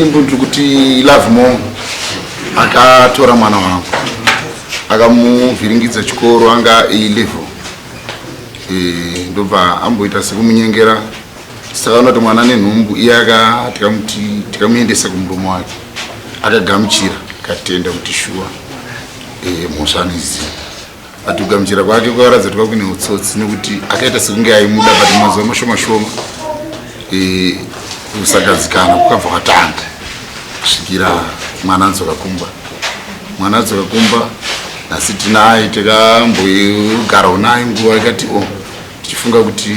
Muchidimbu ndiri kuti Lovemore akatora mwana wangu akamuvhiringidza chikoro, anga A level, ndobva amboita sekumunyengera. Sakaona kuti mwana nenhumbu, iye tikamuti tikamuendesa kumurume wake, akagamuchira, akatenda kuti shuwa mhosva anoiziva. But kugamuchira kwake kwakaratidza kuti kwakuine utsotsi, nekuti akaita sekunge aimuda, but mazuva mashoma shoma kusagadzikana kukabva kwatanga kusvikira mwana adzoka kumba. Mwana adzoka kumba, nhasi tinaye, takambogarawo naye nguva ikati o, tichifunga kuti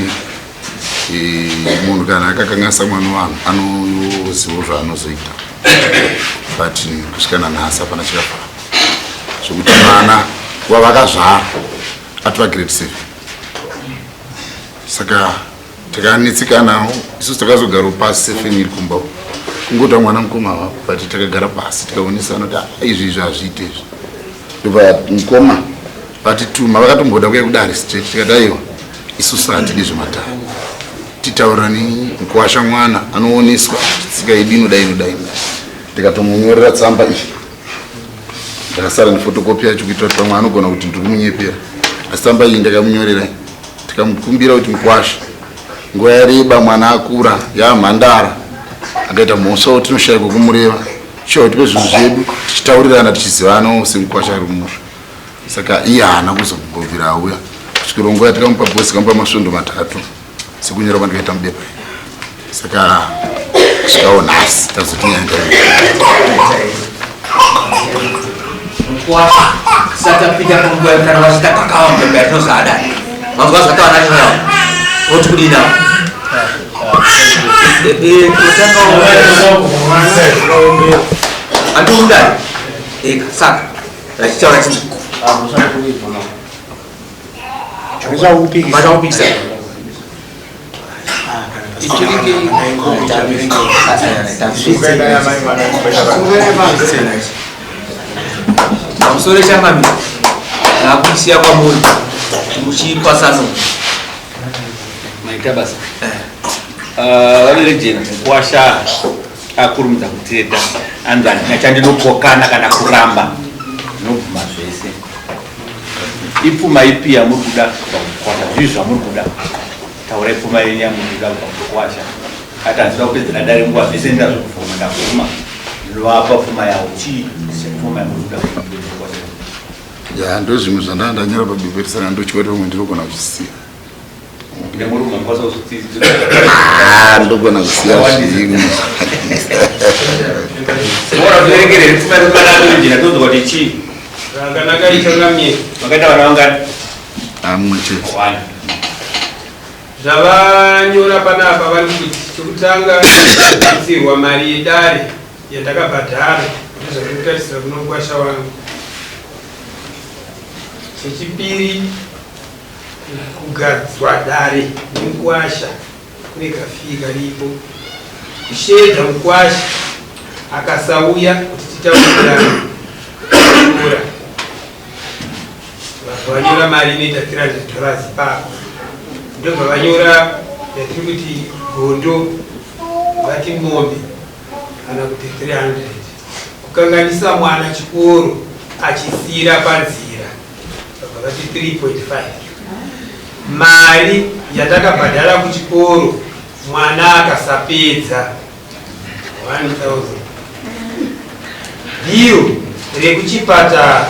munhu kana akakanganisa mwana wanhu anozivo zvaanozoita, but kusvika nanhasi hapana chakafara, zvokuti mwana wavakazvara atova grade 7. Saka takanetsekanawo isusu, takazogarawo pasi sefamily kumba, kungota mwana mukoma wavo, but takagara pasi tikaonesana kuti, "Ah, izvi izvi hazviite izvi." Ndobva mukoma vatituma, vakatomboda kuya kudare straight, tikati aiwa, isusu hatidi zvematare, titaurirani. Mukuwasha mwana anooneswa tsika yedu, inodai, inodai, inodai. Ndikatomunyorera tsamba iyi, ndakasara nephotocopy yacho kuitira kuti pamwe anogona kuti ndiri kumunyepera, asi tsamba iyi ndakamunyorera. Tikamukumbira kuti mukwasha, nguva yareba, mwana akura, yamhandara, akaita mhosva tinoshaya kwekumureva, shuwa tipe zvinhu zvedu tichitaurirana, tichizivanawo semukwasha ari kumusha. Saka iye haana kuzombobvira auya kusvikira nguva yatikamupa bhosi, tikamupa masvondo 3 sekunyora kwandikaita mubepa. Saka kusvikawo nhasi tazoti nyaya. Mukwasha tisatapinda panguva kana vasvika kakawa mupepa yatinozada manzwa zvatawa nacho nawo oti kudii nawo totanga andiundani eka saka rachitaura chii vachakupikisa. Pamusoro changamire, ndakuisiya kwamuri muchipasano. Maita basa. Vaverejena, mukuwasha akurumidza kuteta, anzi handina chandinopokana kana kuramba, ndinobvuma zvese. Ipfuma ipi yamuri kuda kubva kumukwasha? Zvii zvamuri kuda? Taurai pfuma yenyu yamuri kuda kubva kumukwasha. Ati handida kupedzera dare nguva, zvese ndazvokubvuma, ndabvuma, ndinovapa pfuma yavo. Chii pfuma yamuri kuda kubva kumukwasha? Ya, ndo zvimwe zvandanga ndanyora pabepa, saka ndotya kuti pamwe ndinogona kuzvisiya. Nemurume mukwanisa kuzotsidzira. Ah, ndogona kusiya zvimwe. Ora tuverengerere pfuma yekukana kurinjira, tonzwa kuti chii. Zvakanaka, ichangamire. Makaita vana vangani? Amwe chete. One. Zvavanyora panapa, vari kuti chekutanga kutsirwa mari yedare yandakabhadhara, ndozvandikutarisira kuno mukwasha wangu. Chechipiri, kugadzwa dare nemukwasha, kune kafii karipo. Kushedza mukwasha akasauya kuti titaurirane ora, vabva vanyora mari inoita $300 ipapo. Ndobva vanyora yatiri kuti gondo, vati mombe kana kuti 300. Kukanganisa mwana chikoro achisiyira panzira, vabva vati 3.5. Mari yandakabhadhara kuchikoro mwana akasapedza, 1000. Bill rekuchipatara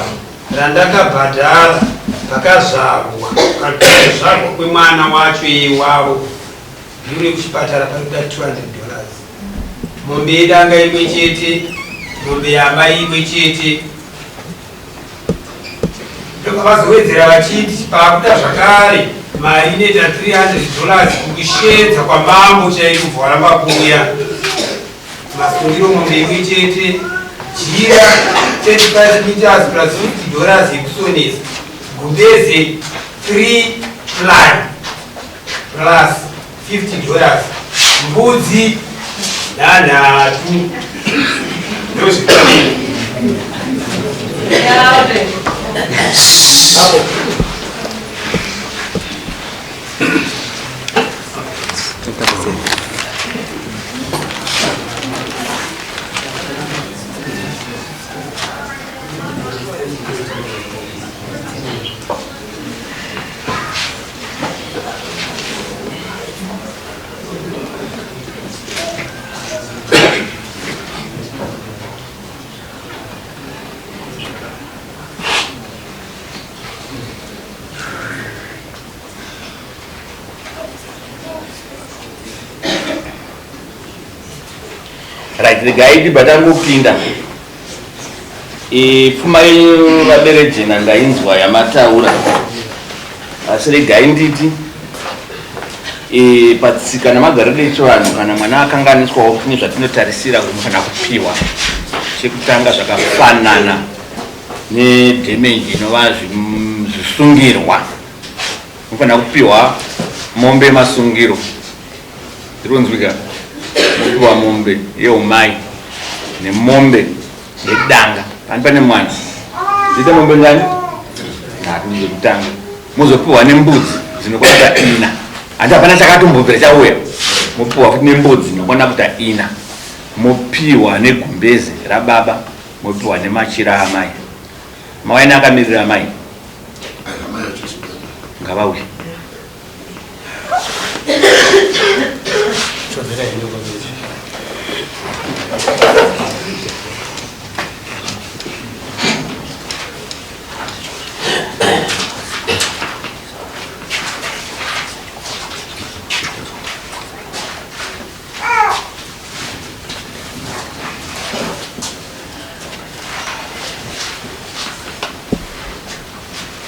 randakabhadhara pakazvarwa, pakazvarwa kwemwana wacho iwavo, bill rekuchipatara parikuda $200. Mombe yedanga imwe chete, mombe yamai imwe chete. Ndobva vazowedzera vachiti paakuda zvakare mari inoita $300 kukushedza kwamambo chaiko, kubva waramba kuuya. Masungiro, mombe imwe chete, jira 35 meters plus $50 yekusonesa, gumbeze 3 ply plus $50, mbudzi nhanhatu. Ndozvikadii apo? Right, regai ndibva tangopinda. E, pfuma yenyu vaberejena ndainzwa yamataura, asi regai nditi e, patsika namagariro echivanhu kana mwana akanganiswawo kune zvatinotarisira kunofanira kupiwa. Chekutanga zvakafanana nedhemeji inova zvisungirwa, unofanira kupiwa mombe yemasungiro irikunzwika, mopiwa mombe yeumai nemombe yedanga. Pani pane mwana dziite mombe ngani? Nhatu dzekutanga, mozopiwa nembudzi dzinokwana kuita ina. Hanti hapana chakatombobvira chauya, mopiwa futi nembudzi dzinokwana kuita ina, mopiwa negumbeze rababa, mopiwa nemachira amai. Mawaini akamirira amai ngavauye.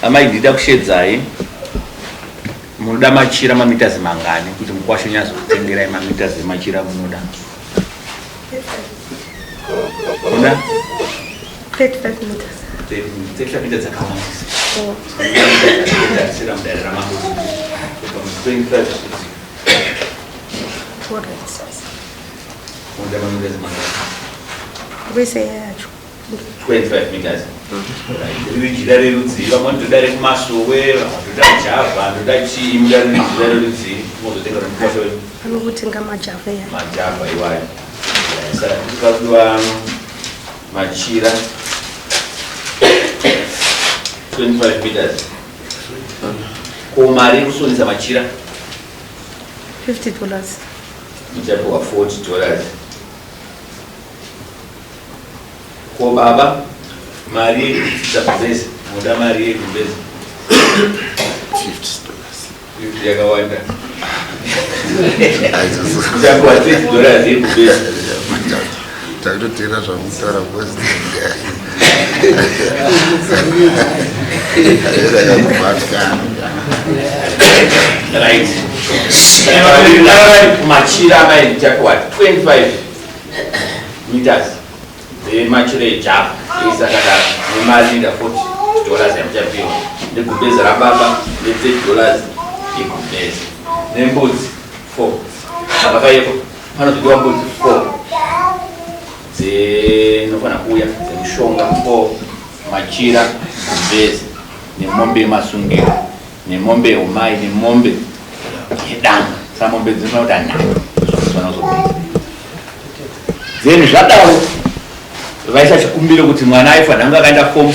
Amai, ndida kushedzai. Munoda machira mamitazi mangani kuti mukwasha nyazokutengerai mamitazi emachira munoda? Munoda? 35 meters. 35 meters dzakawandisa. Tarisira mudare ramambo. 25. Munoda mamitazi mangani? Wese yacho. 25 meters. Right. Riri jira rerudzii? Vamwe vanotoda rekumasowe, vamwe vanotoda java, vanotoda chii, muda riri jira rerudzii? Mozotenga remukwasha wenyu. Vanokutenga majava ya. Majava iwayo. Right. Saka tiri kudiwa machira 25 meters. Ko mari yekusonesa machira? $50. Muchapiwa $40. Ko baba, mari yekutsitsa gumbeze, munoda mari yegumbeze? $50. 50 yakawanda. Muchapiwa $30 yegumbeze. Takutotera zvamutaura because kubatikana. Right. Machira amai ndichapiwa 25 meters dzemachira ejava ese akadaro nemalinda $40 yamuchapiwa, negumbeze rababa ne$30 yegumbeze, nembudzi 4 vakaipo. Panozodiwa mbudzi 4 dzinofanira kuuya dzemushonga 4, machira, gumbeze, nemombe yemasungiro, nemombe yeumai, nemombe yedanga. Saka mombe dzinofanira kuti nhatu zvofanira kuzopinda. Then zvadaro vaisa chikumbiro kuti mwana aifanira kunge akaenda form 6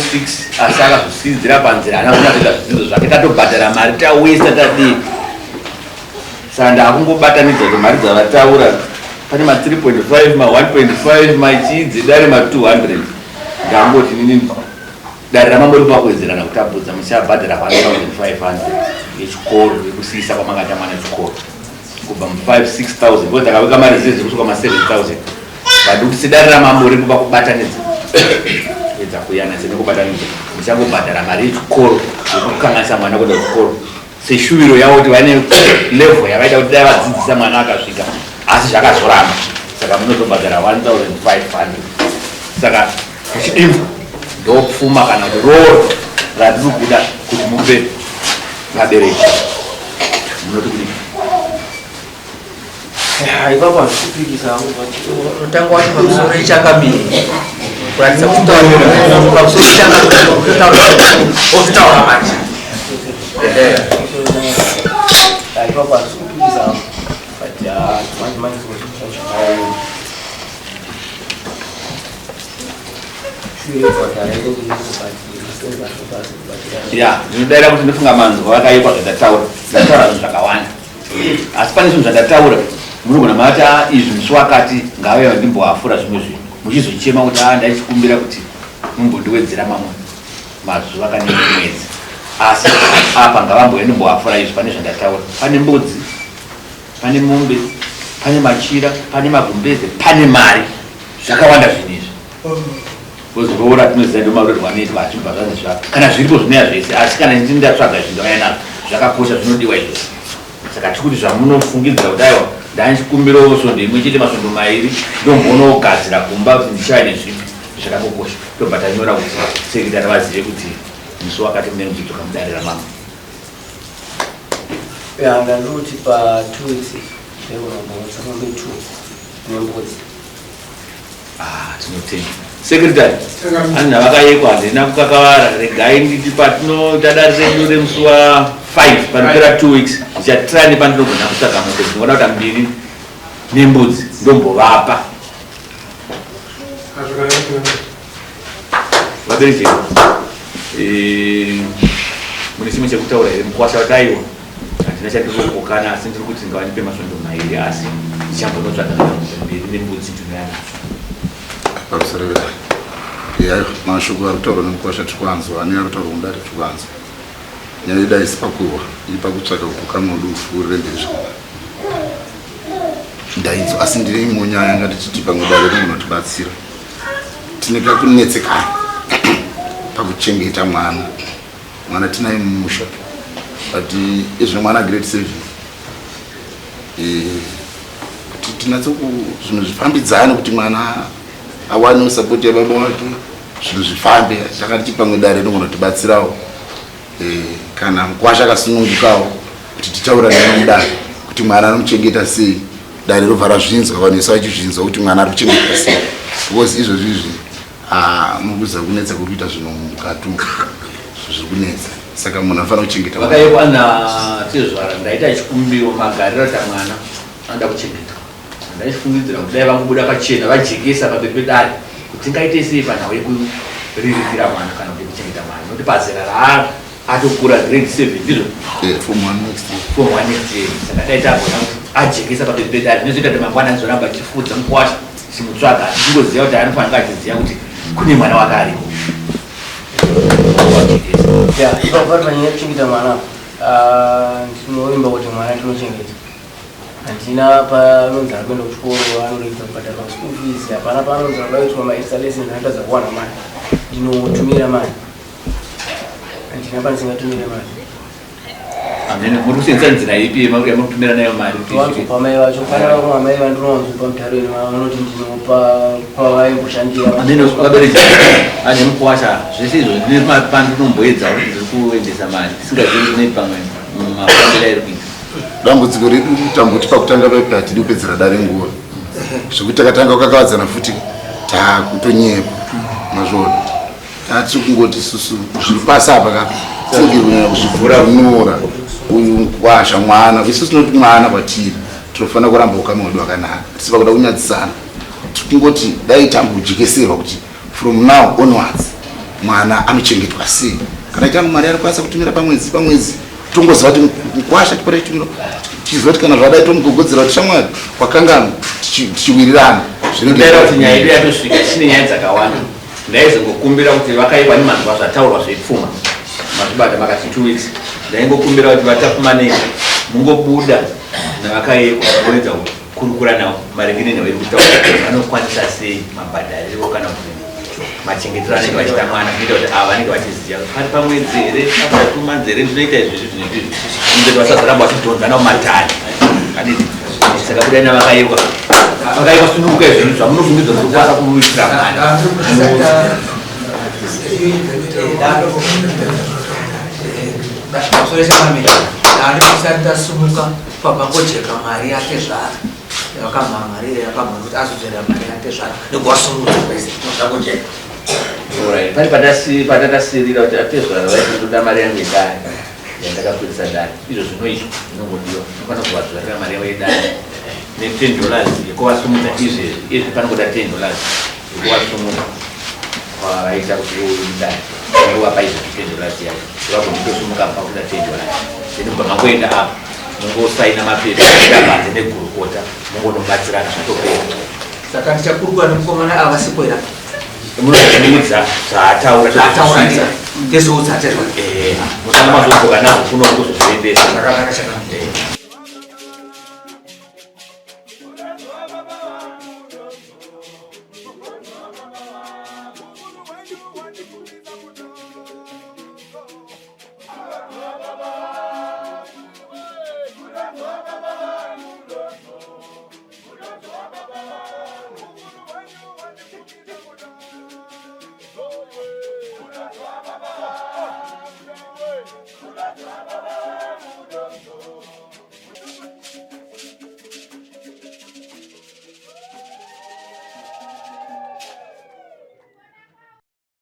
asi akazosidzira panzira, haana kunyatsoita zvidzidzo zvake, tatobhadhara mari, tawesta, tadii. Saka ndakungobatanidza kuti mari dzavataura pane ma 3.5, ma 1.5, machii dzedare, ma 200. Ndangoti nini dare ramambo ripa kuwedzerana kutapudza, muchabhadhara 1500 yechikoro yekusiisa kwamakaita mwana chikoro kubva mu 5 6000, because ndakaveka mari dzese kusvika ma 7000. But kuti sedare ramambo riri kuva kubatanidza edza kuyananisa nekubatanidza, muchangobhadhara mari yechikoro yekukanganisa mwana kuenda kuchikoro, seshuviro yavo kuti vane level yavaida kuti dai vadzidzisa mwana akasvika, asi zvakazoramba. Saka munozobhadhara 1500. Saka muchidimbu ndopfuma kana kuti rooro ratiri kuda kuti mupe vabereki. Munoti kudii? Ipapo hazvikupikisa hangu, but unotanga wati pamusoro ichangamire, kuratidza kuti pamusoro ichangamire, ozotaura manje. Ipapo hazvikupikisa hangu, but manje manje zvakaoma. Ya, ndinodaira kuti ndofunga manzwa akaipa zvandataura. Ndataura zvinhu zvakawanda, asi pane zvinhu zvandataura munogona mati, "Ah, izvi musi wakati ngave ndimboafura zvimwe zvinhu," muchizochema kuti, "A, ndaichikumbira kuti mumbondiwedzera mamwe mazuva kana imwe mwedzi." Asi apa ngavambouya ndimboafura izvi. Pane zvandataura, pane mbudzi, pane mombe, pane machira, pane magumbeze, pane mari. Zvakawanda zvinhu izvi. Because roora tinoziva ndomaroorwa anoitwa achibva zvanzi zva kana zviripo zvinoya zvese asi kana ndini ndatsvaga zvinhu ndauya nazvo zvakakosha zvinodiwa izvozvo. Saka tiri kuti zvamunofungidzira kuti aiwa ndachikumbirawo svondo imwe chete masvondo mairi ndomboonogadzira kumba kuti ndichava nezvipi zvakangokosha tobva tanyora kuti sekretary vazive kuti musi wakati mune muchidzoka mudare ramambo. Ya, ndandoti pa 2 weeks ndaiona mombe 2 nembudzi. Ah, tinotenda. Secretary, anhu vakayekwa handina kukakavara regai nditi patinoita dare redu remusi wa 5 panopera 2 weeks ndichatry nepandinogona kutsvaga mombe ndinoona kuti mbiri nembudzi ndombovapa. Vabereki, eh, mune chimwe chekutaura here mukwasha kuti aiwa handina chandiri kukokana asi ndiri kuti ngavandipe masvondo mairi asi ndichambonotsvaga mbiri nembudzi ndinouya nadzo. Pamusoro pedare. Aiwa, mashoko ari kutaurwa nemukwasha tiri kuanzwa, ane ari kutaurwa mudare tiri kuanzwa. Nyaya yedu haisi pakurwa, iri pakutsvaka kuti ukama hwedu hupfuurire mberi zvakanaka. Ndaidzo, asi ndine imwe nyaya yanga ndichiti pamwe dare rinotibatsira. Tine kakunetsekana pakuchengeta mwana. Mwana tinaye mumusha, but izvino mwana grade 7. Kuti tinatse zvinhu zvifambidzane kuti mwana awane support yababa wake, zvinhu zvifambe. Saka ndichiti pamwe dare rinogona kutibatsirawo. Kana mukwasha akasunungukawo kuti titaura naye mudare kuti mwana anomuchengeta sei, dare robva razvinzwa, vanhu vese vachizvinzwa kuti mwana ari kuchengetwa sei, because izvozvi izvi mukuziva kunetsa kuri kuita zvinhu mukati umu, zviri kunetsa. Saka munhu anofanira kuchengeta mwana. Vakayekwa natezvara, ndaita chikumbiro magariro aita mwana anoda kuchengetwa. Ndaifungidzira kuti dai vangobuda pachena vajekesa pamberi pedare kuti tingaite sei panhau yekuriritira mwana kana kuti kuchengeta mwana, nokuti pazera raari atokura grade 7 ndizvo? Form 1 next year. Form 1 next year. Saka dai tagona kuti ajekesa pamberi pedare, zvinozoita kuti mangwana anozoramba achifudza mukwasha tichimutsvaga, tichingoziva kuti anofanira achiziva kuti kune mwana wake ariko. Ya, ipapo pari panyaya yekuchengeta mwana, ndinovimba kuti mwana tinochengeta. Handina panonzi ari kuenda kuchikoro anoregedza kubhadharwa school fees, hapana panonzi anoda kuitwa maextra lessons anotadza kuwana mari. Ndinotumira mari, handina pandisingatumire mari. Amen. Muri kusenzesa nzira ipi yemakutumira nayo mari? Wanzopa mai vacho, pane vamwe amai vandinowanzopa mutaro ino vanoti ndinopa pavaimboshandira. Amen. Vabereki ane mukwasha zvese izvo ndine pandinomboedza kuti ndiri kuendesa mari tisingazivi kuti nei pamwe mafambiro airi kuita. Dambudziko redu tamboti pakutanga paipi hatidi kupedzera dare nguva zvekuti takatanga kukakavadzana futi takutonyepa mazviona. Tatiri kungoti isusu zviri pasi apa ka tinenge kunyanya kuzvivhura runora uyu mukwasha mwana, isusu tinoti mwana kwatiri tinofanira kuramba ukama hwedu hwakanaka, tisi pakuda kunyadzisana. Tiri kungoti dai tambojekeserwa kuti from now onwards mwana anochengetwa sei, kana changu mari arikwanisa kutumira pamwedzi pamwedzi, tongoziva kuti mukwasha tipota chitumiro, tichiziva kuti kana zvadai tomugogodzera kuti shamwari wakanganwa, tichiwirirana. Zvinodaira kuti nyaya yedu yatosvika tichine nyaya dzakawanda. Ndaizongokumbira kuti vakaikwa nemanzwa zvataurwa zvepfuma mazvibata makati 2 weeks, ndaingokumbira kuti vatafumanei mungobuda navakaekwa voedza kukurukura navo maringe nenhau iri kutaura vanokwanisa sei mabhadhariro kana kuti machengetero anenge vachiita mwana, kuita kuti ava vanenge vachiziva pari pamwedzi here after 2 months here ndinoita izvi izvi nezvizvi, kuti vasazoramba vachidhonzana mumatare. Adini saka budai navakaekwa, vakaekwa sununguka izvi zvamunofungidzwa kuti kukwanisa kuitira mwana. Ndasumuka pabangojeka mari yake zvara yakamhangarira yakamhara kuti azodzorera mari yake zvara nekuvasunungura kwese zvangojeka. Alright, pane patatasirira kuti atezvara vaiti ndoda mari yangu yedare yandakakwirisa dare, izvo zvinoitwa zvinongodiwa, unofanira kuvadzorera mari yavo yedare ne 10 dollars yekuvasumudza izvezvi izvi panongoda 10 dollars yekuvasumudza kwavaita kuti uyu mudare ndovapa izvo 10 dollars yacho vagonditosumuka pakuda 10 dollars, then kubva mangoenda apa mungosaina mapepa panze negurukota mungonobatsirana zvatopera. Saka ndichakurukura nemukomana ava sikwera. Munozomuudza zvaataura. Zvaataura ndizvo. Ndezoudza atezvara. Musana mazodzoka nazvo kuno